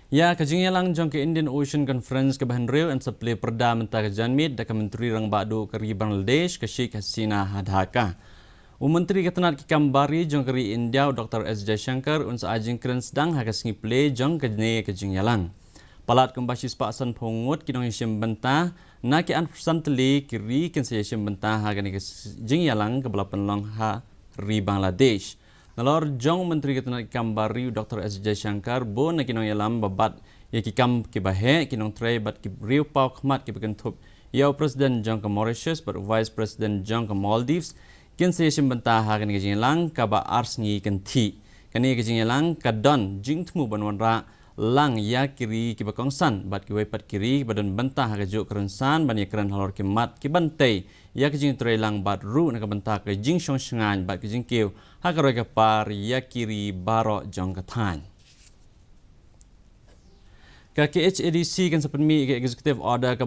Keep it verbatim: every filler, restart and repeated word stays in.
Ïa ka jingïalang jong ka Indian Ocean Conference kaba hynriew yn sa plie pyrda mynta ka janmiet da ka Myntri Rangbah Duh ka ri Bangladesh ka Sheikh Hasina ha Dhaka. U Myntri ka tnat ki kam bar ri jong ka ri India u Doctor S Jaishankar un sa ai jingkren sdang ha ka sngi plie jong kane ka jingïalang. Palat kumba shispah sanphew ngut ki nongïashim bynta na ki arphew san tylli ki ri kin sa ïashim bynta ha kane ka s-, jingïalang kaba la pynlong ha ri Bangladesh. Nalor jong u Myntri ka tnat ki kam bar ri u Doctor S Jaishankar, bun na ki nongïalam ba bat ïa ki kam kiba heh, ki nongtrei bad ki briew paw khmat kiba kynthup ïa u President jong ka Mauritius bad u Vice President jong ka Maldives kin sa ïashim bynta ha kane ka jingïalang kaba ar sngi kynthih. Kane ka jingïalang ka don jingthmu ban wanrah lang ïa ki ri kiba kongsan bad kiwei pat ki ri kiba don bynta ha kajuh ka rynsan ban ïakren halor ki mat kiban tei ïa ka jingtreilang bad ruh na ka bynta ka jingshong shngaiñ bad ka jingkiew ha ka roi ka par ïa ki ri baroh jong ka thaiñ. Ka K H A D C kan sa pynmih ïa ka executive order ka